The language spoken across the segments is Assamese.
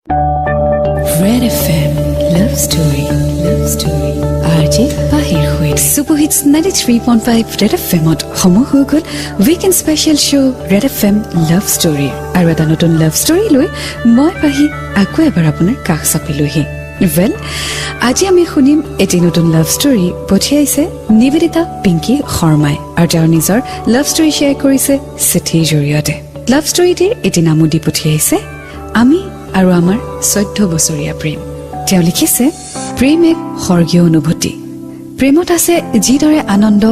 Red FM Love Story, Love Story, R J পাহিৰ সৈতে super hits 93.5 red এফ এমত সময় হৈ গ'ল weekend special show red F M love story. আৰু এটা নতুন লাভ ষ্টৰী লৈ মই পাহি আকৌ এবাৰ আপোনাৰ কাষ চাপিলোহি। ৱেল, আজি আমি শুনিম এটি নতুন লাভ ষ্টৰী। পঠিয়াইছে নিবেদিতা পিংকী শৰ্মাই আৰু তেওঁৰ নিজৰ লাভ ষ্টৰী শ্বেয়াৰ কৰিছে চিঠিৰ জৰিয়তে। লাভ ষ্টৰীটিৰ এটি নামো দি পঠিয়াইছে, আমি আৰু আমাৰ 14 বছৰীয়া প্ৰেম। তেওঁ লিখিছে, প্ৰেম এক স্বৰ্গীয় অনুভূতি। প্ৰেমত আছে যিদৰে আনন্দ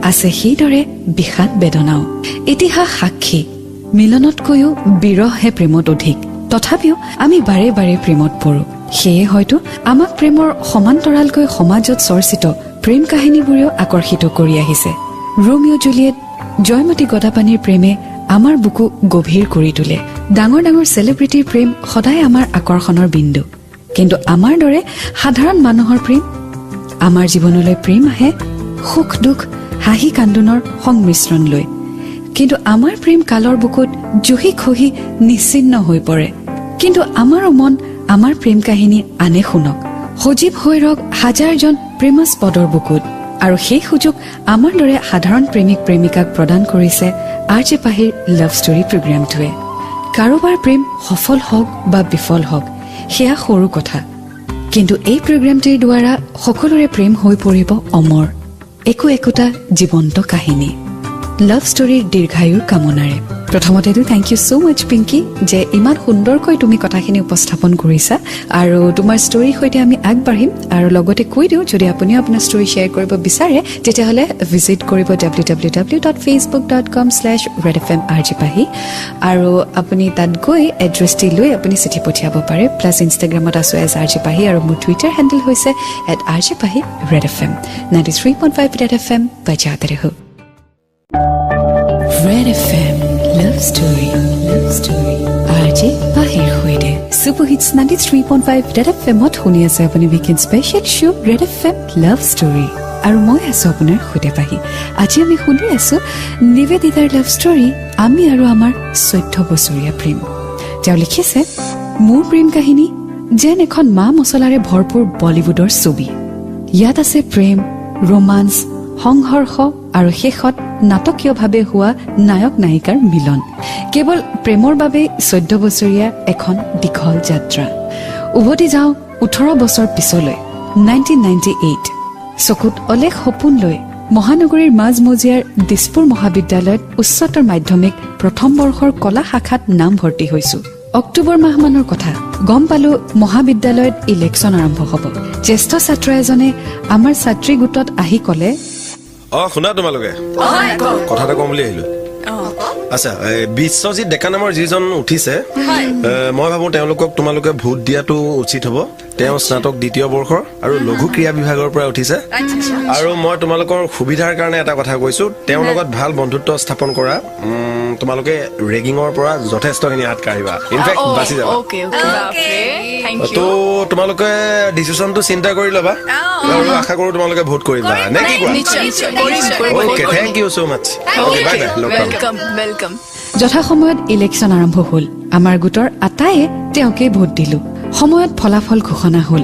আছে, সেইদৰে বিষাদ বেদনাও। ইতিহাস সাক্ষী, মিলনতকৈও বিৰহহে প্ৰেমত অধিক। তথাপিও আমি বাৰে বাৰে প্ৰেমত পৰো। সেয়ে হয়তো আমাক প্ৰেমৰ সমান্তৰালকৈ সমাজত চৰ্চিত প্ৰেম কাহিনীবোৰেও আকৰ্ষিত কৰি আহিছে। ৰোমিঅ' জুলিয়েট, জয়মতী গদাপানীৰ প্ৰেমে আমাৰ বুকু গভীৰ কৰি তোলে। ডাঙৰ ডাঙৰ চেলিব্ৰিটিৰ প্ৰেম সদায় আমাৰ আকৰ্ষণৰ বিন্দু। কিন্তু আমাৰ দৰে সাধাৰণ মানুহৰ প্ৰেম? আমাৰ জীৱনলৈ প্ৰেম আহে সুখ দুখ, হাঁহি কান্দোনৰ সংমিশ্ৰণ লৈ। কিন্তু আমাৰ প্ৰেম কালৰ বুকুত জহি খহি নিশ্চিন্ন হৈ পৰে। কিন্তু আমাৰো মন আমাৰ প্ৰেম কাহিনী আনে শুনক, সজীৱ হৈ ৰওক হাজাৰজন প্ৰেমাস্পদৰ বুকুত। আৰু সেই সুযোগ আমাৰ দৰে সাধাৰণ প্ৰেমিক প্ৰেমিকাক প্ৰদান কৰিছে আৰ জে পাহিৰ লাভ ষ্টৰী প্ৰগ্ৰেমটোৱে। কাৰোবাৰ প্ৰেম সফল হওক বা বিফল হওক, সেয়া সৰু কথা। কিন্তু এই প্ৰগ্ৰেমটিৰ দ্বাৰা সকলোৰে প্ৰেম হৈ পৰিব অমৰ, একো একোটা জীৱন্ত কাহিনী। লাভ ষ্টৰীৰ দীৰ্ঘায়ুৰ কামনাৰে প্ৰথমতেতো thank you so মাছ পিংকি, যে ইমান সুন্দৰকৈ তুমি কথাখিনি উপস্থাপন কৰিছা আৰু তোমাৰ ষ্টৰীৰ সৈতে আমি আগবাঢ়িম। আৰু লগতে কৈ দিওঁ, যদি আপুনিও আপোনাৰ ষ্টৰী শ্বেয়াৰ কৰিব বিচাৰে, তেতিয়াহ'লে ভিজিট কৰিব www.facebook.com/redfmrjpahi আৰু আপুনি তাত গৈ এড্ৰেছটি লৈ আপুনি চিঠি পঠিয়াব পাৰে। প্লাছ ইনষ্টাগ্ৰামত আছোঁ এজ আৰ জে পাহি আৰু মোৰ টুইটাৰ হেণ্ডেল হৈছে @RJPahi। Red FM, 93.5 red F M, बजाते रहो। Red FM Love Story, Love Story, R J পাহিৰ সৈতে super hits 93.5 red F এমত শুনি আছে আপুনি weekend special show red F M love story আৰু মই আছো আপোনাৰ সৈতে পাহি। আজি আমি শুনি আছো নিবেদিতাৰ লাভ ষ্টৰী, আমি আৰু আমাৰ 14 বছৰীয়া প্ৰেম। তেওঁ লিখিছে, মোৰ প্ৰেম কাহিনী যেন এখন মা মছলাৰে ভৰপূৰ বলিউডৰ ছবি। ইয়াত আছে প্ৰেম, ৰোমাঞ্চ, সংঘৰ্ষ আৰু শেষত নাটকীয়ভাৱে হোৱা নায়ক নায়িকাৰ মিলন। কেৱল প্ৰেমৰ বাবে 14 বছৰীয়া এখন দীঘল যাত্ৰা। উভতি যাওঁ 18 বছৰ পিছলৈ, 1998। চকুত অলেখ সপোন লৈ মহানগৰীৰ মাজমজিয়াৰ দিছপুৰ মহাবিদ্যালয়ত উচ্চতৰ মাধ্যমিক প্ৰথম বৰ্ষৰ কলা শাখাত নাম ভৰ্তি হৈছো। অক্টোবৰ মাহমানৰ কথা। গম পালো মহাবিদ্যালয়ত ইলেকশ্যন আৰম্ভ হ'ব। জ্যেষ্ঠ ছাত্ৰ এজনে আমাৰ ছাত্ৰী গোটত আহি ক'লে, অ শুনা, তোমালোকে কথা এটা কম বুলি আহিলো। আচ্ছা, এই বিশ্বজিৎ ডেকা নামৰ যিজন উঠিছে, মই ভাবো তেওঁলোকক তোমালোকে ভোট দিয়াটো উচিত হ'ব। তেওঁ স্নাতক দ্বিতীয় বৰ্ষৰ আৰু লঘু ক্ৰীড়া বিভাগৰ পৰা উঠিছে। আৰু মই তোমালোকৰ সুবিধাৰ কাৰণে এটা কথা কৈছো, তেওঁৰ লগত ভাল বন্ধুত্ব স্থাপন কৰা। তোমালোকে ৰেগিঙৰ পৰা যথেষ্টখিনি হাত কাঢ়িবা, ইনফেক্ট বাচি যাবা। Okay okay, thank তো ইউ। তোমালোকে ডিচিশ্যনটো চিন্তা কৰি ল'বা আৰু আশা কৰো তোমালোকে ভোট কৰিবা, নে কি কোৱা? নিশ্চয় নিশ্চয়, কৰিম কৰিম। Okay, thank you so much. Okay, bye bye, log পাম। Welcome, welcome. যথাসময়ত ইলেকশ্যন আৰম্ভ হ'ল। আমাৰ গোটৰ আটাইয়ে তেওঁকেই ভোট দিলো। সময়ত ফলাফল ঘোষণা হ'ল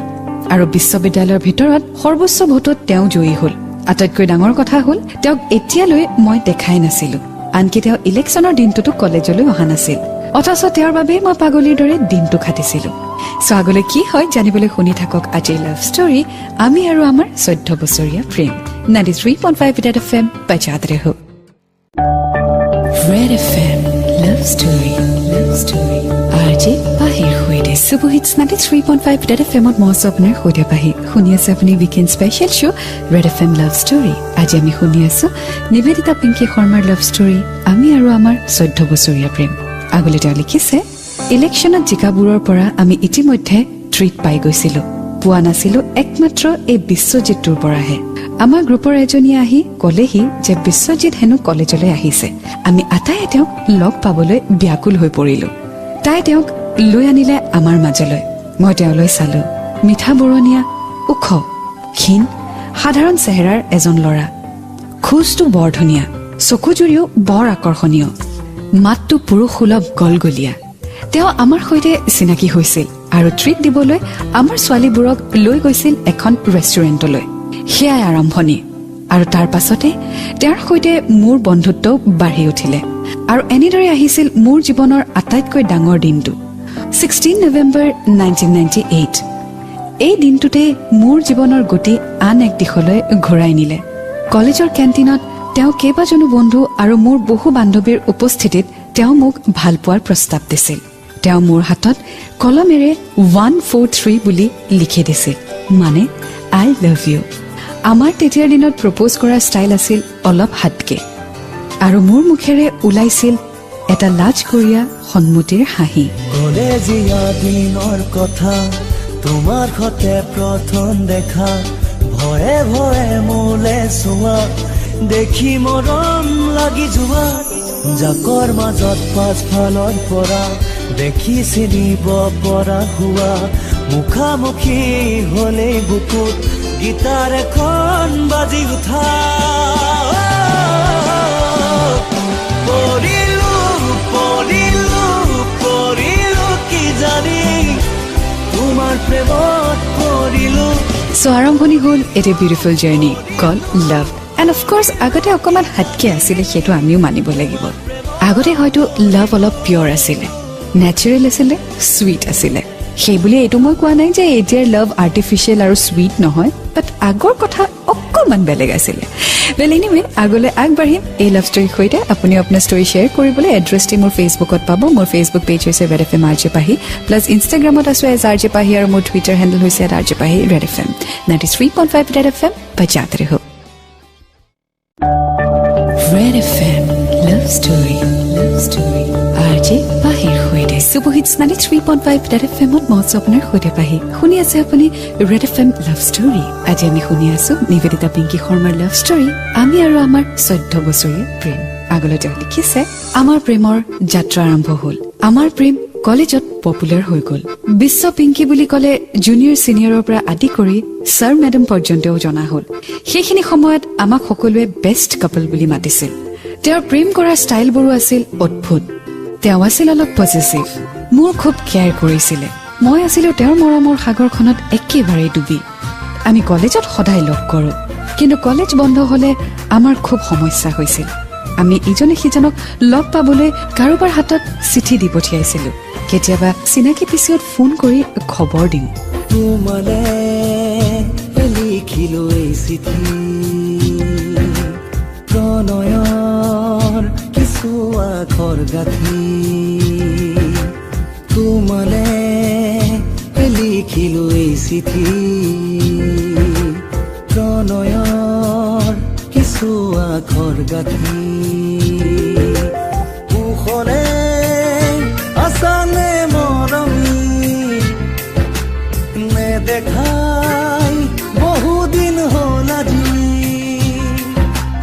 আৰু বিশ্ববিদ্যালয়ৰ ভিতৰত সৰ্বোচ্চ ভোটত তেওঁ জয়ী হ'ল। আটাইতকৈ ডাঙৰ কথা হ'ল, তেওঁক এতিয়ালৈ মই দেখাই নাছিলো। আনকি তেওঁ ইলেকশ্যনৰ দিনটোতো কলেজলৈ অহা নাছিল। অথচ তেওঁৰ বাবে মই পাগলীৰ দৰে দিনটো খাটিছিলো। চ' আগলৈ কি হয় জানিবলৈ শুনি থাকক আজিৰ লাভ ষ্টৰী, আমি আৰু আমাৰ 14 বছৰীয়া প্ৰেম। 93.5 red F M, बजाते रहो। Red FM Love Story, Love Story, R J পাহিৰ সৈতে super hits 93.5 red F এমত মই আছো আপোনাৰ সৈতে পাহি। শুনি আছে আপুনি weekend special show red F M love story. আজি আমি শুনি আছো নিবেদিতা পিংকী শৰ্মাৰ লাভ ষ্টৰী, আমি আৰু আমাৰ 14 বছৰীয়া প্ৰেম। আগলৈ তেওঁ লিখিছে, ইলেকশ্যনত জিকাবোৰৰ পৰা আমি ইতিমধ্যে ট্ৰিট পাই গৈছিলো। পোৱা নাছিলো একমাত্ৰ এই বিশ্বজিতটোৰ পৰাহে। আমাৰ গ্ৰুপৰ এজনীয়ে আহি কলেহি যে বিশ্বজিৎ হেনো কলেজলৈ আহিছে। আমি আটাইয়ে তেওঁক লগ পাবলৈ ব্যাকুল হৈ পৰিলো। তাই তেওঁক লৈ আনিলে আমাৰ মাজলৈ। মই তেওঁলৈ চালো। মিঠা বৰণীয়া, ওখ, ক্ষীণ, সাধাৰণ চেহেৰাৰ এজন ল'ৰা। খোজটো বৰ ধুনীয়া, চকুজুৰিও বৰ আকৰ্ষণীয়, মাতটো পুৰুষসুলভ গলগলীয়া। তেওঁ আমাৰ সৈতে চিনাকি হৈছিল। আৰু ট্ৰিট দিবলৈ আমাৰ ছোৱালীবোৰক লৈ গৈছিল এখন ৰেষ্টুৰেণ্টলৈ। সেয়াই আৰম্ভণি। আৰু তাৰ পাছতে তেওঁৰ সৈতে মোৰ বন্ধুত্বও বাঢ়ি উঠিলে। আৰু এনেদৰে আহিছিল মোৰ জীৱনৰ আটাইতকৈ ডাঙৰ দিনটো, 16 নৱেম্বৰ 1998। এই দিনটোতে মোৰ জীৱনৰ গতি আন এক দিশলৈ ঘূৰাই নিলে। কলেজৰ কেণ্টিনত তেওঁ কেইবাজনো বন্ধু আৰু মোৰ বহু বান্ধৱীৰ উপস্থিতিত তেওঁ মোক ভাল পোৱাৰ প্ৰস্তাৱ দিছিল। তেওঁ মোৰ হাতত কলমেৰে 1 4 3 বুলি লিখি দিছিল, মানে আই লাভ you. আমাৰ তেতিয়াৰ দিনত প্ৰপ'জ কৰা ষ্টাইল আছিল অলপ হাতকে, আৰু মোৰ মুখেৰে ওলাইছিল এটা লাজকৰীয়া সন্মতিৰ হাঁহি। কলেজীয়া দিনৰ কথা, তোমাৰ সতে প্ৰথম দেখা, ভয়ে ভয়ে মোলে চোৱা, দেখি মৰম লাগি যোৱা, জাকৰ মাজত পাছফালৰ পৰা দেখি চিনিব পৰা হোৱা, মুখামুখি হলেই বুকুত গীতাৰ এখন বাজি উঠা। পৰিলো পৰিলো পৰিলো কি জানি তোমাৰ প্ৰেমত পৰিলো। চ' আৰম্ভণি হ'ল এটি beautiful journey called love. And of course আগতে অকণমান হাতকে আছিলে, সেইটো আমিও মানিব লাগিব। আগতে হয়তো লাভ অলপ পিয়ৰ আছিলে, নেচাৰেল আছিলে, চুইট আছিলে। সেইবুলি এইটো মই কোৱা নাই যে এতিয়াৰ লাভ আৰ্টিফিচিয়েল আৰু চুইট নহয়, বাট আগৰ কথা অকণমান বেলেগ আছিলে। ৱেল এনিৱে, আগলৈ আগবাঢ়িম এই লাভ ষ্টৰীৰ সৈতে। আপুনি আপোনাৰ ষ্টৰী শ্বেয়াৰ কৰিবলৈ এড্ৰেছটি মোৰ ফেচবুকত পাব। মোৰ ফেচবুক পেজ হৈছে red F M R J পাহি, প্লাছ ইনষ্টাগ্ৰামত আছোঁ এজ আৰ জে পাহি, আৰু মোৰ টুইটাৰ হেণ্ডেল হৈছে at R J Pahi. Red F M 93.5 Red F M बजाते रहो। Red F M love story, love story, R J পাহিৰ সৈতে। Super hits 93.5 red F এমত মই আছোঁ আপোনাৰ সৈতে পাহি। শুনি আছে আপুনি red F M love story. আজি আমি শুনি আছো নিবেদিতা পিংকী শৰ্মাৰ লাভ ষ্টৰী, আমি আৰু আমাৰ 14 বছৰীয়া প্ৰেম। আগলৈ তেওঁ লিখিছে, আমাৰ প্ৰেমৰ যাত্ৰা আৰম্ভ হ'ল। আমাৰ প্ৰেম কলেজত পপুলাৰ হৈ গ'ল। বিশ্ব পিংকী বুলি ক'লে জুনিয়ৰ চিনিয়ৰৰ পৰা আদি কৰি ছাৰ মেডাম পৰ্যন্তও জনা হ'ল। সেইখিনি সময়ত আমাক সকলোৱে বেষ্ট কাপল বুলি মাতিছিল। তেওঁৰ প্ৰেম কৰাৰ ষ্টাইলবোৰো আছিল অদ্ভুত। তেওঁ আছিল অলপ পজেচিভ, মোৰ খুব কেয়াৰ কৰিছিলে। মই আছিলো তেওঁৰ মৰমৰ সাগৰখনত একেবাৰেই ডুবি। আমি কলেজত সদায় লগ কৰোঁ, কিন্তু কলেজ বন্ধ হলে আমাৰ খুব সমস্যা হৈছিল। আমি ইজনে সিজনক লগ পাবলৈ কাৰোবাৰ হাতত চিঠি দি পঠিয়াইছিলো। কেতিয়াবা চিনাকি পিচিঅত ফোন কৰি খবৰ দিওঁ। তোমালে লিখিলো এই চিঠি, প্ৰণয়ৰ কিছু আখৰ গাঁথি। তোমালে লিখিলো এই চিঠি, প্ৰণয়ৰ কিছু আখৰ গাঁথি। কুশলে আছানে মৰমী, নেদেখাই বহুদিন হ'ল আজি।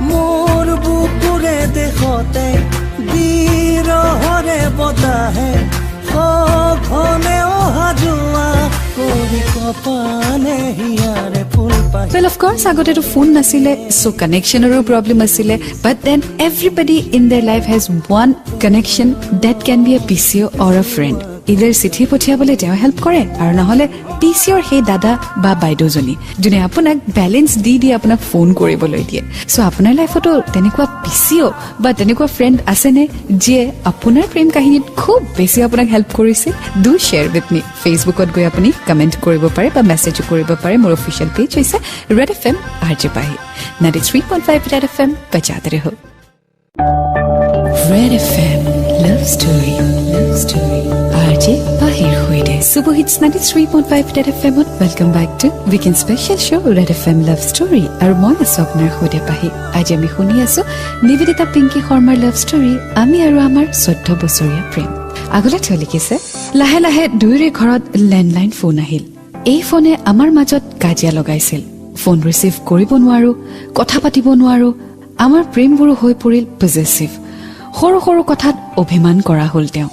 মোৰ বুকুৰে দেশতে বিৰহৰে বতাহে সঘনে অহা যোৱা কৰি কপালে হিয়াৰে ফুল পাহি। ৱেল অফক'ৰ্চ আগতেতো ফোন নাছিলে, চ' কানেকশ্যনৰো প্ৰব্লেম আছিলে। But then everybody in their life has one connection that can be a P C O or a friend. Either চিঠি পঠিয়াবলৈ তেওঁ হেল্প কৰে, আৰু নহ'লে পি চি অ'ৰ সেই দাদা বা বাইদেউজনী, যোনে আপোনাক বেলেঞ্চ দি দি আপোনাক ফোন কৰিবলৈ দিয়ে। চ' আপোনাৰ লাইফতো তেনেকুৱা পি চি অ' বা তেনেকুৱা ফ্ৰেণ্ড আছেনে, যিয়ে আপোনাৰ প্ৰেম কাহিনীত খুব বেছি আপোনাক হেল্প কৰিছে? Do share with me. ফেচবুকত গৈ আপুনি কমেণ্ট কৰিব পাৰে বা মেছেজো কৰিব পাৰে। মোৰ অফিচিয়েল পেজ হৈছে red F M R J পাহি। 93.5 red F M बजाते रहो। Red F M love story, love story, R J পাহিৰ সৈতে। Super hits 93.5 red F এমত welcome back to weekend special show Red F M love story, আৰু মই আছো আপোনাৰ সৈতে পাহি। আজি আমি শুনি আছো নিবেদিতা পিংকী শৰ্মাৰ লাভ ষ্টৰী, আমি আৰু আমাৰ 14 বছৰীয়া প্ৰেম। আগলৈ তেওঁ লিখিছে, লাহে লাহে দুয়োৰে ঘৰত লেণ্ডলাইন ফোন আহিল। এই ফোনে আমাৰ মাজত কাজিয়া লগাইছিল। ফোন ৰিচিভ কৰিব নোৱাৰো, কথা পাতিব নোৱাৰো। আমাৰ প্ৰেমবোৰো হৈ পৰিল পজেচিভ। সৰু সৰু কথাত অভিমান কৰা হ'ল তেওঁ।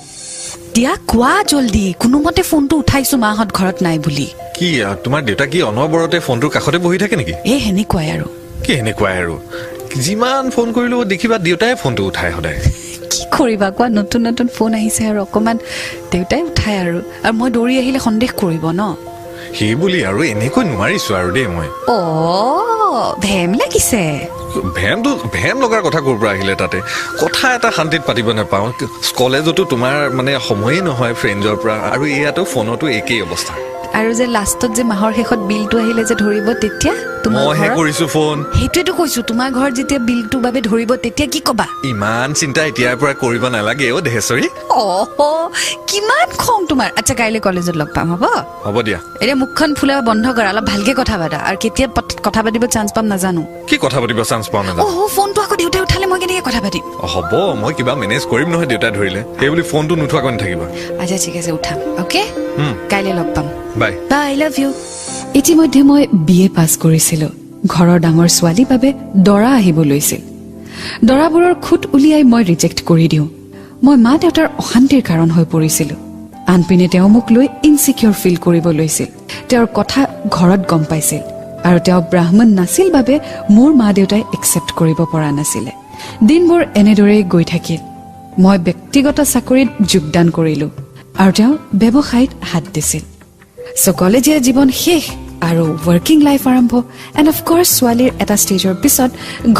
দিয়া, কোৱা জল্দি। কোনোমতে ফোনটো উঠাইছো, মাহঁত ঘৰত নাই বুলি। কি তোমাৰ দেউতা কি অনবৰতে ফোনটোৰ কাষতে বহি থাকে নেকি? এই সেনেকুৱাই আৰু। কি সেনেকুৱাই আৰু? যিমান ফোন কৰিলেও দেখিবা দেউতাই ফোনটো উঠাই সদায়। কি কৰিবা কোৱা, নতুন নতুন ফোন আহিছে আৰু অকণমান দেউতাই উঠাই আৰু আৰু মই দৌৰি আহিলে সন্দেহ কৰিব ন। সেই বুলি আৰু এনেকৈ নোৱাৰিছো আৰু দেই মই। অ' ভেম লাগিছে। ভেমটো ভেম লগাৰ কথা ক'ৰ পৰা আহিলে? তাতে কথা এটা শান্তিত পাতিব নাপাওঁ। কলেজতো তোমাৰ মানে সময়েই নহয় ফ্ৰেণ্ডৰ পৰা, আৰু ইয়াতো ফোনতো একেই অৱস্থা। আৰু যে লাষ্টত যে মাহৰ শেষত বিলটো আহিলে যে ধৰিব, তেতিয়া মইহে কৰিছো ফোন। সেইটোৱেতো কৈছো, তোমাৰ ঘৰত যেতিয়া বিলটোৰ বাবে ধৰিব তেতিয়া কি কবা? ইমান চিন্তা এতিয়াৰ পৰা কৰিব নালাগে অ' দেহেশ্বৰী। অ' কিমান খং তোমাৰ। আচ্ছা কাইলৈ কলেজত লগ পাম, হ'ব? হ'ব দিয়া। এতিয়া মুখখন ফুলা বন্ধ কৰা, অলপ ভালকে কথা পাতা। আৰু কেতিয়া কথা পাতিব চান্স পাম নাজানো। কি কথা পাতিব চান্স পাম নাজানো? অ' ফোনটো আকৌ দেউতাই উঠালে মই কেনেকে কথা পাতিম? হ'ব, মই কিবা মেনেজ কৰিম নহয় দেউতাই ধৰিলে। সেই বুলি ফোনটো নুঠোৱাকৈ নাথাকিবা। আচ্ছা ঠিক আছে, উঠাম। অ'কে, কাইলৈ লগ পাম। Bye bye, love you. ইতিমধ্যে মই বি এ পাছ কৰিছিলোঁ। ঘৰৰ ডাঙৰ ছোৱালীৰ বাবে দৰা আহিব লৈছিল। দৰাবোৰৰ খুট উলিয়াই মই ৰিজেক্ট কৰি দিওঁ। মই মা দেউতাৰ অশান্তিৰ কাৰণ হৈ পৰিছিলোঁ। আনপিনে তেওঁ মোক লৈ ইনচিকিউৰ ফিল কৰিব লৈছিল। তেওঁৰ কথা ঘৰত গম পাইছিল আৰু তেওঁ ব্ৰাহ্মণ নাছিল বাবে মোৰ মা দেউতাই একচেপ্ট কৰিব পৰা নাছিলে। দিনবোৰ এনেদৰেই গৈ থাকিল। মই ব্যক্তিগত চাকৰিত যোগদান কৰিলোঁ আৰু তেওঁ ব্যৱসায়ত হাত দিছিল। চ' কলেজীয়া জীৱন শেষ আৰু ৱৰ্কিং লাইফ আৰম্ভ। এণ্ড অফক'ৰ্ছ ছোৱালীৰ এটা ষ্টেজৰ পিছত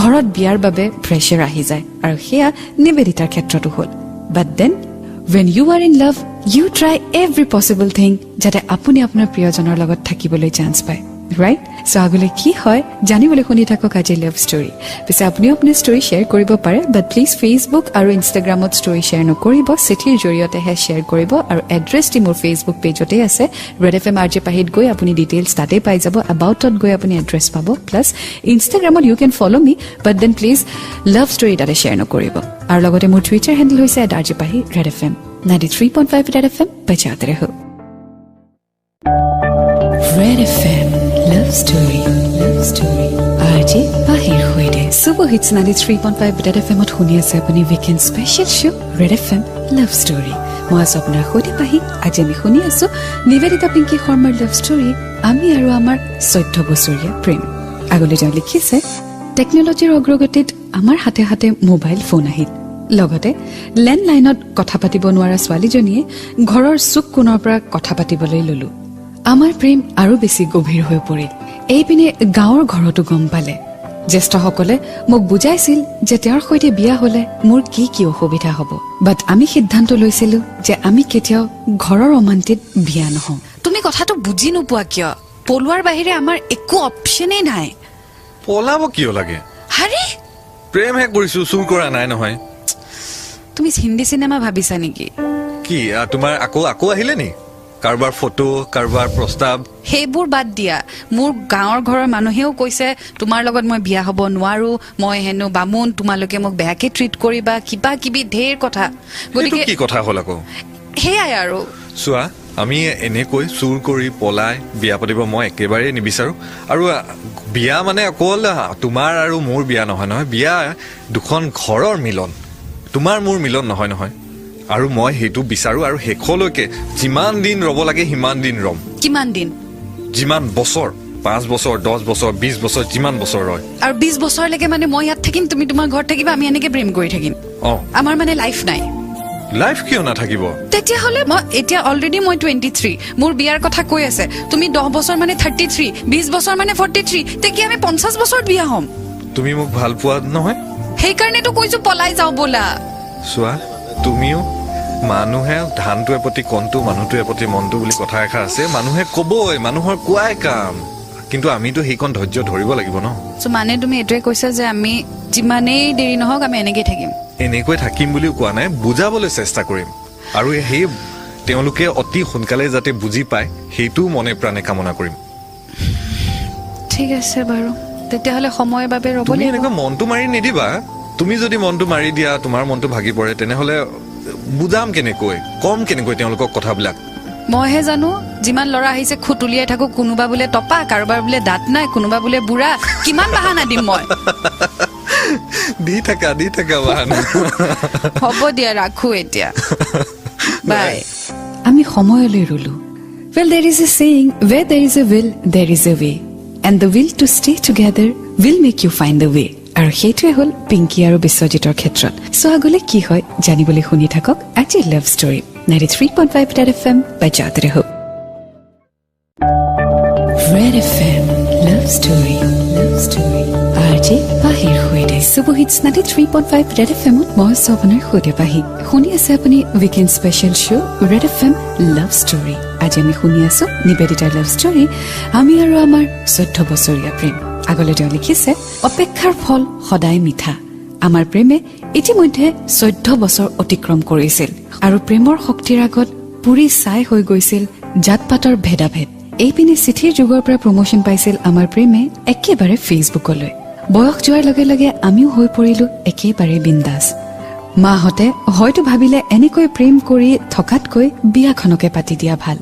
ঘৰত বিয়াৰ বাবে প্ৰেছাৰ আহি যায় আৰু সেয়া নিবেদিতাৰ ক্ষেত্ৰতো হ'ল। But then when you are in love, you try every possible thing যাতে আপুনি আপোনাৰ প্ৰিয়জনৰ লগত থাকিবলৈ চান্স পায়, ৰাইট? চ' আগলৈ কি হয় জানিবলৈ শুনি থাকক আজি লাভ ষ্টৰী। পিছে আপুনিও আপোনাৰ ষ্টৰী শ্বেয়াৰ কৰিব পাৰে, বাট প্লিজ ফেচবুক আৰু ইনষ্টাগ্ৰামত ষ্টৰী শ্বেয়াৰ নকৰিব, চিঠিৰ জৰিয়তেহে শ্বেয়াৰ কৰিব। আৰু এড্ৰেছটি মোৰ ফেচবুক পেজতেই আছে, red F M R J পাহিত গৈ আপুনি ডিটেইলছ তাতেই পাই যাব। এবাউটত গৈ আপুনি এড্ৰেছ পাব। প্লাছ ইনষ্টাগ্ৰামত you can follow me, but then please love story তাতে শ্বেয়াৰ নকৰিব। আৰু লগতে মোৰ টুইটাৰ হেণ্ডেল হৈছে @R J Pahi. Red F M 93.5 Red F M बजाते रहो। Red F M love story, love story, R J পাহিৰ সৈতে ছুপাৰ হিটছ 93.5 ৰেড এফ এমত শুনি আছে আপুনি weekend special show Red F M love story. মই আছোঁ আপোনাৰ সৈতে পাহি। আজি আমি শুনি আছোঁ নিবেদিতা পিংকী শৰ্মাৰ লাভ ষ্টৰী, আমি আৰু আমাৰ 14 বছৰীয়া প্ৰেম। আগলৈ তেওঁ লিখিছে, টেকনলজিৰ অগ্ৰগতিত আমাৰ হাতে হাতে মোবাইল ফোন আহিল। লগতে লেণ্ডলাইনত কথা পাতিব নোৱাৰা ছোৱালীজনীয়ে ঘৰৰ চুক কোণৰ পৰা কথা পাতিবলৈ ললো। আমাৰ প্ৰেম আৰু বেছি গভীৰ হৈ পৰিল। এইপিনে গাঁৱৰ ঘৰতো গম পালে। জ্যেষ্ঠসকলে মোক বুজাইছিল যে তেওঁৰ সৈতে বিয়া হলে মোৰ কি কি অসুবিধা হ'ব। বাট আমি সিদ্ধান্ত লৈছিলো যে আমি কেতিয়াও ঘৰৰ অমান্তিত বিয়া নহওঁ। তুমি কথাটো বুজি নোপোৱা কিয়? পলোৱাৰ বাহিৰে আমাৰ একো অপশ্যনেই নাই। পলাব কিয় লাগে? হাৰে, প্ৰেমহে কৰিছো, চুৰ কৰা নাই নহয়। তুমি হিন্দী চিনেমা ভাবিছা নেকি? কি তোমাৰ আকৌ আকৌ আহিলে নি কাৰোবাৰ ফটো, কাৰোবাৰ প্ৰস্তাৱ? সেইবোৰ বাদ দিয়া। মোৰ গাঁৱৰ ঘৰৰ মানুহেও কৈছে তোমাৰ লগত মই বিয়া হ'ব নোৱাৰো, মই হেনো বামুণ, তোমালোকে মোক বেয়াকে ট্ৰিট কৰিবা, কিবা কিবি ঢেৰ কথা। গতিকে কি কথা হ'ল আকৌ? সেয়াই আৰু। চোৱা, আমি এনেকৈ চুৰ কৰি পলাই বিয়া পাতিব মই একেবাৰেই নিবিচাৰো। আৰু বিয়া মানে অকল তোমাৰ আৰু মোৰ বিয়া নহয় নহয়, বিয়া দুখন ঘৰৰ মিলন, তোমাৰ মোৰ মিলন নহয় নহয়। আৰু মই সেইটো বিচাৰো আৰু শেষলৈকে যিমান দিন ৰ'ব লাগে সিমান দিন ৰম। কিমান দিন? যিমান বছৰ, 5 বছৰ, 10 বছৰ, 20 বছৰ, যিমান বছৰ ৰয়। আৰু 20 বছৰলৈকে মানে মই ইয়াত থাকিম, তুমি তোমাৰ ঘৰত থাকিবা, আমি এনেকে প্ৰেম কৰি থাকিম। আমাৰ মানে লাইফ নাই। লাইফ কিয় নাথাকিব? তেতিয়াহ'লে মই এতিয়া অলৰেডি মই 23, মোৰ বিয়াৰ কথা কৈ আছে। তুমি 10 বছৰ মানে 33, 20 বছৰ মানে 43, তেতিয়া আমি 50 বছৰত বিয়া হ'ম। তুমি মোক ভাল পোৱা নহয়? সেইকাৰণেতো কৈছো পলাই যাওঁ বোলা। চোৱা, তুমিও মানুহে ধানটোৱে প্ৰতি কণটো, মানুহটোৱে প্ৰতি মনটো বুলি কথা এষাৰ আছে। মানুহে কবই, মানুহৰ কোৱাই কাম, কিন্তু আমিতো সেইকণ ধৈৰ্য ধৰিব লাগিব ন। মানে তুমি এইটোৱে কৈছা যে আমি যিমানেই দেৰি নহওক আমি এনেকেই থাকিম? এনেকৈ থাকিম বুলিও কোৱা নাই, বুজাবলৈ চেষ্টা কৰিম। আৰু সেই তেওঁলোকে অতি সোনকালে যাতে বুজি পায় সেইটোও মনে প্ৰাণে কামনা কৰিম। ঠিক আছে বাৰু, তেতিয়াহ'লে সময়ৰ বাবে ৰ'ব লাগিব। এনেকৈ মনটো মাৰি নিদিবা। তুমি যদি মনটো মাৰি দিয়া, তোমাৰ মনটো ভাগি পৰে, তেনেহ'লে বুজাম কেনেকৈ, কম কেনেকৈ তেওঁলোকক কথাবিলাক? মইহে জানো, যিমান ল'ৰা আহিছে খুট উলিয়াই থাকো, কোনোবা বোলে টপা, কাৰোবাৰ বোলে দাঁত নাই, কোনোবা বোলে বুঢ়া, কিমান বাহানা দিম মই। দি থাকা, দি থাকা বাহানা। হ'ব দিয়া, ৰাখো এতিয়া, বাই। আমি সময়লৈ ৰলো। Well, there is a saying, where there is a will, there is a way. And the will to stay together will make you find the way. আৰু সেইটোৱে হ'ল পিংকী আৰু বিশ্বজিতৰ ক্ষেত্ৰত। চ' আগলৈ কি হয় জানিবলৈ শুনি থাকক আজি love story, 93.5 Red FM, बजाते रहो। Red FM love story, love story, RJ পাহিৰ সৈতে। Super hits 93.5 Red FM-ত মই আছোঁ আপোনাৰ সৈতে পাহি। শুনি আছে আপুনি weekend special show Red FM love story। আজি আমি শুনি আছো নিবেদিতাৰ লাভ ষ্টৰী, আমি আৰু আমাৰ 14 বছৰীয়া প্ৰেম। আগলৈ তেওঁ লিখিছে, অপেক্ষাৰ ফল সদায় মিঠা। আমাৰ প্ৰেমে ইতিমধ্যে 14 বছৰ অতিক্ৰম কৰিছিল আৰু প্ৰেমৰ শক্তিৰ আগত পুৰি ছাই হৈ গৈছিল জাত পাতৰ ভেদাভেদ। এইপিনে চিঠিৰ যুগৰ পৰা প্ৰমোশ্যন পাইছিল আমাৰ প্ৰেমে একেবাৰে ফেচবুকলৈ। বয়স যোৱাৰ লগে লগে আমিও হৈ পৰিলো একেবাৰে বিন্দাছ। মাহঁতে হয়তো ভাবিলে, এনেকৈ প্ৰেম কৰি থকাতকৈ বিয়াখনকে পাতি দিয়া ভাল।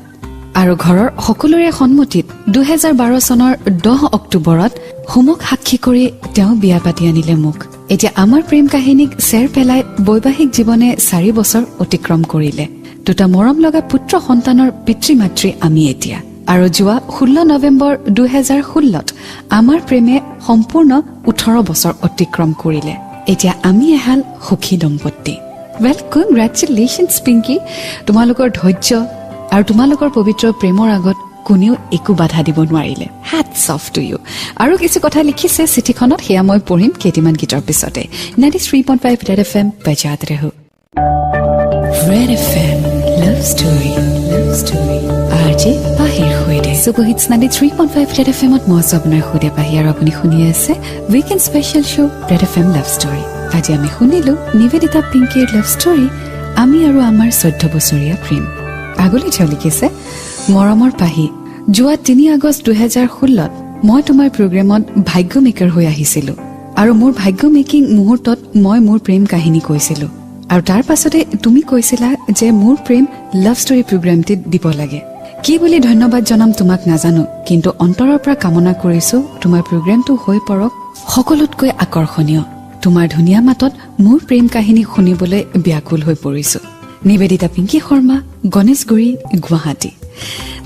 আৰু ঘৰৰ সকলোৰে সন্মতিত 2012 চনৰ 10 অক্টোবৰত হোমক সাক্ষী কৰি তেওঁ বিয়া পাতি আনিলে মোক। এতিয়া আমাৰ প্ৰেম কাহিনীক চেৰ পেলাই বৈবাহিক জীৱনে 4 বছৰ অতিক্ৰম কৰিলে। দুটা মৰম লগা পুত্ৰ সন্তানৰ পিতৃ মাতৃ আমি এতিয়া। আৰু যোৱা 16 নৱেম্বৰ 2016ত আমাৰ প্ৰেমে সম্পূৰ্ণ 18 বছৰ অতিক্ৰম কৰিলে। এতিয়া আমি এহাল সুখী দম্পতী। Well, congratulations Pinky. তোমালোকৰ ধৈৰ্য আৰু তোমালোকৰ পবিত্ৰ প্ৰেমৰ আগত কোনেও একো বাধা দিব নোৱাৰিলে। Hats off to you। আৰু কিছু কথা লিখিছে চিঠিখনত, সেয়া মই পঢ়িম কেইটিমান গীতৰ পিছতে। 93.5 Red FM, बजाते रहो। Red FM love story, love story, RJ পাহিৰ সৈতে। Super hits 93.5 Red FM-ত মই আছোঁ আপোনাৰ সৈতে পাহি আৰু আপুনি শুনি আছে weekend special show Red FM love story। আজি আমি শুনিলো নিবেদিতা পিংকিৰ লাভ ষ্টৰী, আমি আৰু আমাৰ 14 বছৰীয়া প্ৰেম। আগলৈ তেওঁ লিখিছে, মৰমৰ পাহি, যোৱা 3 আগষ্ট 2016ত মই তোমাৰ প্ৰগ্ৰেমত ভাগ্য মেকাৰ হৈ আহিছিলো আৰু মোৰ ভাগ্য মেকিং মুহূৰ্তত মই মোৰ প্ৰেম কাহিনী কৈছিলো আৰু তাৰ পাছতে তুমি কৈছিলা যে মোৰ প্ৰেম লাভ ষ্টৰী প্ৰগ্ৰেমটিত দিব লাগে। কি বুলি ধন্যবাদ জনাম তোমাক নাজানো, কিন্তু অন্তৰৰ পৰা কামনা কৰিছো তোমাৰ প্ৰগ্ৰেমটো হৈ পৰক সকলোতকৈ আকৰ্ষণীয়। তোমাৰ ধুনীয়া মাতত মোৰ প্ৰেম কাহিনী শুনিবলৈ ব্যাকুল হৈ পৰিছো। Nivedita Pinky Sharma, Ganeshguri, Guwahati.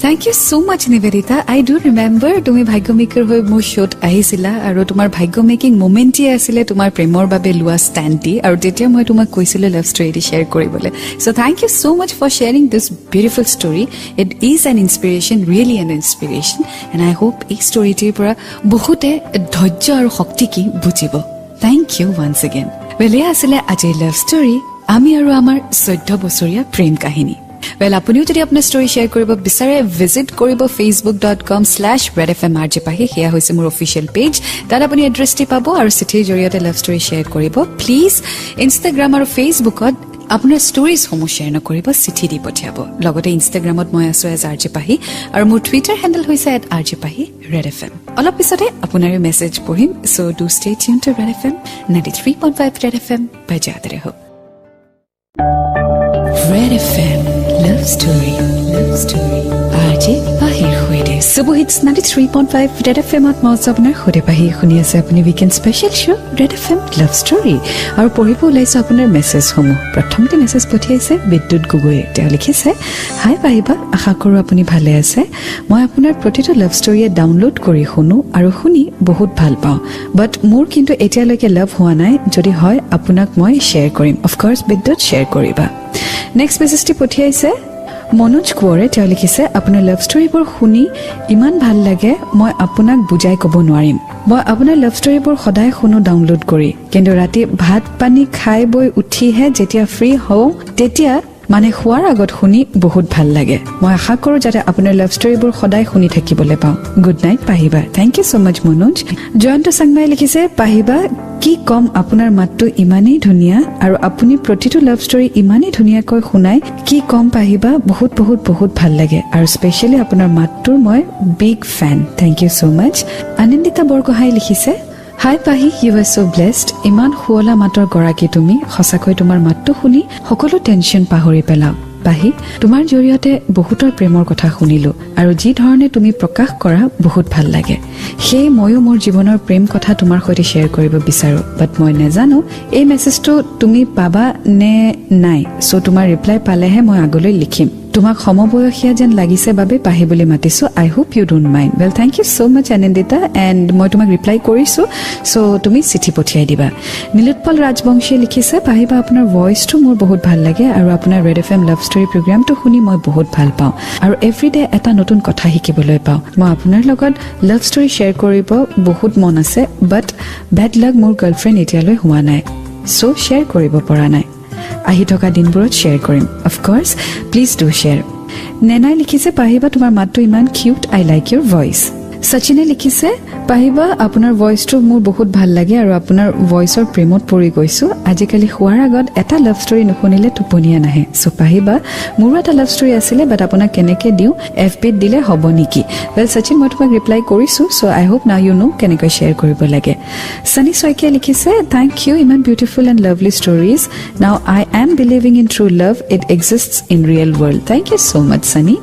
Thank you so much, Nivedita. I do remember, তুমি ভাগ্য মেকাৰ হৈ মোৰ শ্ব'ত আহিছিলা আৰু তোমাৰ ভাগ্য মেকিং মুমেণ্টেই আছিলে তোমাৰ প্ৰেমৰ বাবে লোৱা ষ্টেণ্ডটি আৰু তেতিয়া মই তোমাক কৈছিলোঁ লাভ ষ্টৰীটি শ্বেয়াৰ কৰিবলৈ। So thank you so much for sharing this beautiful story. It is an inspiration, really an inspiration, and I hope এই ষ্টৰীটিৰ পৰা বহুতে ধৈৰ্য আৰু শক্তি কি বুজিব। Thank you once again. Well, এয়া আছিলে আজিৰ লাভ ষ্টৰী, আমি আৰু আমাৰ 14 বছৰীয়া প্ৰেম কাহিনী। ৱেল, আপুনিও যদি আপোনাৰ ষ্টৰী শ্বেয়াৰ কৰিব বিচাৰে, ভিজিট কৰিব facebook.com/RedFMRJ Pahi। সেয়া হৈছে মোৰ অফিচিয়েল পেজ। তাত আপুনি এড্ৰেছটি পাব আৰু চিঠিৰ জৰিয়তে লাভ ষ্টৰী শ্বেয়াৰ কৰিব। প্লিজ ইনষ্টাগ্ৰাম আৰু ফেচবুকত আপোনাৰ ষ্টৰিজসমূহ শ্বেয়াৰ নকৰিব, চিঠি দি পঠিয়াব। লগতে ইনষ্টাগ্ৰামত মই আছো এজ আৰ জে পাহি আৰু মোৰ টুইটাৰ হেণ্ডেল হৈছে @RJPahiRedFM। অলপ পিছতে আপোনাৰে মেছেজ পঢ়িম। So do stay tuned to Red FM, 93.5 Red FM, बजाते रहो। Red FM love story, love story, RJ পাহিৰ সৈতে। Super hits 93.5 Red FM-ত মই আছোঁ আপোনাৰ সৈতে পাহি। শুনি আছে আপুনি weekend special show Red FM love story আৰু পঢ়িব ওলাইছোঁ আপোনাৰ মেছেজসমূহ। প্ৰথমতে মেছেজ পঠিয়াইছে বিদ্যুৎ গগৈয়ে। তেওঁ লিখিছে, হাই পাহিবা, আশা কৰোঁ আপুনি ভালে আছে। মই আপোনাৰ প্ৰতিটো লাভ ষ্টৰীয়ে ডাউনলোড কৰি শুনো আৰু শুনি বহুত ভাল পাওঁ। বাট মোৰ কিন্তু এতিয়ালৈকে লাভ হোৱা নাই। যদি হয় আপোনাক মই শ্বেয়াৰ কৰিম। অফক'ৰ্ছ বিদ্যুৎ, শ্বেয়াৰ কৰিবা। নেক্সট মেছেজটি পঠিয়াইছে মনোজ কোঁৱৰে। তেওঁ লিখিছে, আপোনাৰ লাভ ষ্টৰীবোৰ শুনি ইমান ভাল লাগে, মই আপোনাক বুজাই ক'ব নোৱাৰিম। মই আপোনাৰ লাভ ষ্টৰীবোৰ সদায় শুনো ডাউনলোড কৰি, কিন্তু ৰাতি ভাত পানী খাই বৈ উঠিহে যেতিয়া ফ্ৰী হওঁ তেতিয়া, মানে শোৱাৰ আগত শুনি বহুত ভাল লাগে। মই আশা কৰোঁ যাতে আপোনাৰ লাভ ষ্টৰীবোৰ সদায় শুনি থাকিবলৈ পাওঁ। গুড নাইট পাহিবা। Thank you so much, Manoj. Jayanta Changmai লিখিছে, পাহিবা, কি ক'ম, আপোনাৰ মাতটো ইমানেই ধুনীয়া আৰু আপুনি প্ৰতিটো লাভ ষ্টৰী ইমানেই ধুনীয়াকৈ শুনাই, কি ক'ম পাহিবা, বহুত বহুত বহুত ভাল লাগে আৰু স্পেচিয়েলি আপোনাৰ মাতটোৰ মই big fan. Thank you so much. Anandita Borgohain লিখিছে, হাই পাহি, you are so blessed. ইমান শুৱলা মাতৰ গৰাকী তুমি। সঁচাকৈ তোমাৰ মাতটো শুনি সকলো টেনশ্যন পাহৰি পেলাওঁ। পাহি, তোমাৰ জৰিয়তে বহুতৰ প্ৰেমৰ কথা শুনিলো আৰু যি ধৰণে তুমি প্ৰকাশ কৰা বহুত ভাল লাগে। সেয়ে ময়ো মোৰ জীৱনৰ প্ৰেম কথা তোমাৰ সৈতে শ্বেয়াৰ কৰিব বিচাৰো। বাট মই নাজানো এই মেছেজটো তুমি পাবা নে নাই। চ' তোমাৰ ৰিপ্লাই পালেহে মই আগলৈ লিখিম। তোমাক সমবয়সীয়া যেন লাগিছে বাবে পাহি বুলি মাতিছোঁ। I hope you don't mind. Well, thank you so much Anandita, and মই তোমাক ৰিপ্লাই কৰিছোঁ, চ' তুমি চিঠি পঠিয়াই দিবা। নীলোৎপল ৰাজবংশীয়ে লিখিছে, পাহিবা আপোনাৰ ভইচটো মোৰ বহুত ভাল লাগে আৰু আপোনাৰ red F M love story প্ৰগ্ৰামটো শুনি মই বহুত ভাল পাওঁ আৰু এভৰিডে এটা নতুন কথা শিকিবলৈ পাওঁ। মই আপোনাৰ লগত লাভ ষ্টৰী শ্বেয়াৰ কৰিব বহুত মন আছে, বাট বেড লাক, মোৰ গাৰ্লফ্ৰেণ্ড এতিয়ালৈ হোৱা নাই, চ' শ্বেয়াৰ কৰিব পৰা নাই। আহি থকা দিনবোৰত শ্বেয়াৰ কৰিম, of course, please do share. নেনাই লিখিছে, পাহিবা তোমাৰ মাতটো ইমান cute, I like your voice. শচীনে লিখিছে, পাহিবা আপোনাৰ ভইচটো মোৰ বহুত ভাল লাগে আৰু আপোনাৰ ভইচৰ প্ৰেমত পৰি গৈছোঁ। আজিকালি শোৱাৰ আগত এটা লাভ ষ্টৰী নুশুনিলে টোপনিয়ে নাহে। চ' পাহিবা, মোৰো এটা লাভ ষ্টৰী আছিলে, বাট আপোনাক কেনেকৈ দিওঁ? এফ বিত দিলে হ'ব নেকি? ৱেল শচীন, মই তোমাক ৰিপ্লাই কৰিছোঁ, so I hope now you know কেনেকৈ শ্বেয়াৰ কৰিব লাগে। ছানী শইকীয়া লিখিছে, thank you, ইমান beautiful and lovely stories. Now I am believing in true love, it exists in real world. Thank you so much, Sunny.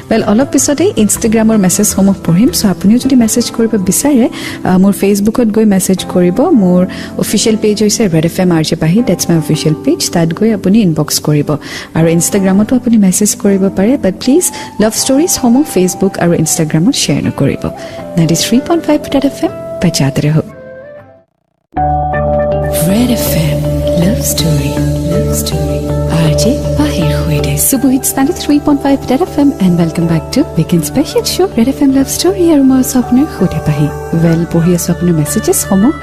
Well, অলপ পিছতেই ইনষ্টাগ্ৰামৰ মেছেজসমূহ পঢ়িম, চ' আপুনিও যদি মেছেজ কৰিব বিচাৰে, মোৰ ফেচবুকত গৈ মেছেজ কৰিব। মোৰ অফিচিয়েল পেজ হৈছে red F M R J Pahi, that's my official page. তাত গৈ আপুনি ইনবক্স কৰিব আৰু ইনষ্টাগ্ৰামতো আপুনি মেছেজ কৰিব পাৰে, বাট প্লিজ লাভ ষ্টৰিজসমূহ ফেচবুক আৰু ইনষ্টাগ্ৰামত শ্বেয়াৰ নকৰিব। 93.5 Red FM, बजाते रहो। Red FM Love Story. Love Story. RJ পাহিৰ সৈতে super hits 93.5 Red FM, and welcome back to weekend special show Red FM Love Story আৰু মই আছোঁ আপোনাৰ সৈতে পাহি। ৱেল, পঢ়ি আছোঁ আপোনাৰ মেছেজেছসমূহ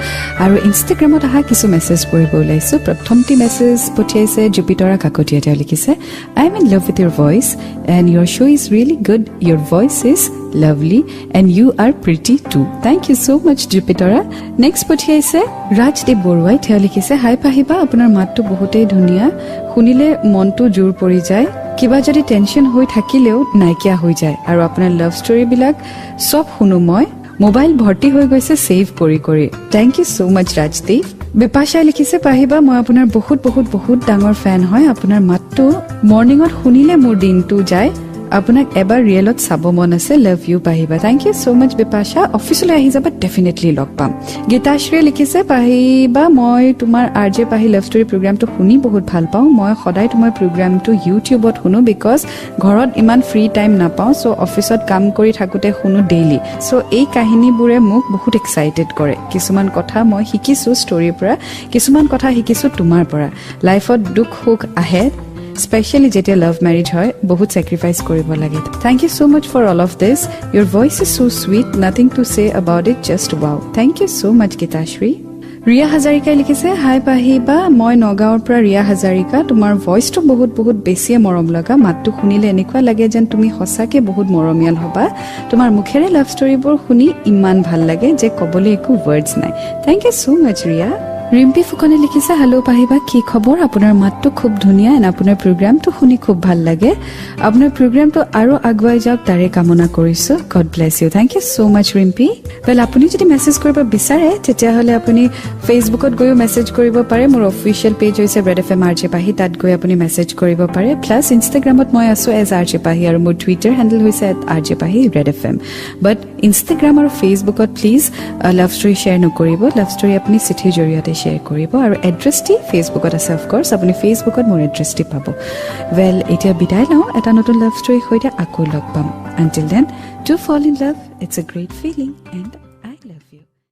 আৰু ইনষ্টাগ্ৰামত অহা কিছু মেছেজ পঢ়িব ওলাইছোঁ। প্ৰথমটি মেছেজ পঠিয়াইছে জুপিতৰা কাকতীয়া। তেওঁ লিখিছে, I am in love with your voice and your show is really good. Your voice is lovely and you are pretty too. Thank you so much, Jupitora. Next পঠিয়াইছে ৰাজদেৱ বৰুৱাই। তেওঁ লিখিছে, হাই পাহিবা, আপোনাৰ মাতটো বহুতেই ধুনীয়া, শুনিলে মনটো জোৰ পৰি যায়, কিবা যদি টেনশ্যন হৈ থাকিলেও নাইকিয়া হৈ যায় আৰু আপোনাৰ লাভ ষ্টৰীবিলাক চব শুনো মই, মোবাইল ভৰ্তি হৈ গৈছে ছেভ কৰি কৰি। Thank you so much, Rajdev. বিপাশাই লিখিছে, পাহিবা মই আপোনাৰ বহুত বহুত বহুত ডাঙৰ ফেন হয়। আপোনাৰ মাতটো মৰ্ণিঙত শুনিলে মোৰ দিনটো যায়। আপোনাক এবাৰ ৰিয়েলত চাব মন আছে। লাভ you পাহিবা। Thank you so much, Bipasha. অফিচলৈ আহি যাবা, ডেফিনেটলি লগ পাম। গীতাশ্ৰীয়ে লিখিছে, পাহিবা মই তোমাৰ আৰ জে পাহি লাভ ষ্টৰী প্ৰগ্ৰামটো শুনি বহুত ভাল পাওঁ। মই সদায় তোমাৰ প্ৰগ্ৰামটো ইউটিউবত শুনো, because ঘৰত ইমান ফ্ৰী টাইম নাপাওঁ, চ' অফিচত কাম কৰি থাকোঁতে শুনো ডেইলি। চ' এই কাহিনীবোৰে মোক বহুত এক্সাইটেড কৰে। কিছুমান কথা মই শিকিছোঁ ষ্টৰীৰ পৰা, কিছুমান কথা শিকিছোঁ তোমাৰ পৰা। লাইফত দুখ সুখ আহে, স্পেচিয়েলি যেতিয়া লাভ মেৰিজ হয়, বহুত ছেক্ৰিফাইচ কৰিব লাগে। Thank you so much for all of this. Your voice is so sweet, nothing to say about it, just wow. Thank you so much, Gitashree. Riya হাজৰিকাই লিখিছে, হাই পাহিবা, মই নগাঁৱৰ পৰা ৰিয়া হাজৰিকা। তোমাৰ ভইচটো বহুত বহুত বেছিয়ে মৰম লগা। মাতটো শুনিলে এনেকুৱা লাগে যেন তুমি সঁচাকৈ বহুত মৰমীয়াল হ'বা। তোমাৰ মুখেৰে লাভ ষ্টৰীবোৰ শুনি ইমান ভাল লাগে যে ক'বলৈ একো ৱৰ্ডছ নাই। Thank you so much, Riya. Rimpi ফুকনে লিখিছে, হেল্ল' পাহিবা, কি খবৰ? আপোনাৰ মাতটো খুব ধুনীয়া এণ্ড আপোনাৰ প্ৰগ্ৰামটো শুনি খুব ভাল লাগে। আপোনাৰ প্ৰগ্ৰামটো আৰু আগুৱাই যাওক তাৰে কামনা কৰিছোঁ। God bless you. Thank you so much, Rimpi. Well, আপুনি যদি মেছেজ কৰিব বিচাৰে, তেতিয়াহ'লে আপুনি ফেচবুকত গৈও মেছেজ কৰিব পাৰে। মোৰ অফিচিয়েল পেজ হৈছে red F M R J Pahi, তাত গৈ আপুনি মেছেজ কৰিব পাৰে। প্লাছ ইনষ্টাগ্ৰামত মই আছোঁ এজ আৰ জে পাহি আৰু মোৰ টুইটাৰ হেণ্ডেল হৈছে at R J Pahi red F M. But Instagram আৰু ফেচবুকত প্লিজ লাভ ষ্টৰী শ্বেয়াৰ নকৰিব। লাভ ষ্টৰী আপুনি চিঠিৰ জৰিয়তে শ্বেয়াৰ কৰিব আৰু এড্ৰেছটি ফেচবুকত আছে। অফক'ৰ্ছ আপুনি ফেচবুকত মোৰ এড্ৰেছটি পাব। ৱেল, এতিয়া বিদায় লওঁ। এটা নতুন লাভ ষ্টৰীৰ সৈতে আকৌ লগ পাম। Until then, to fall in love, it's a great feeling and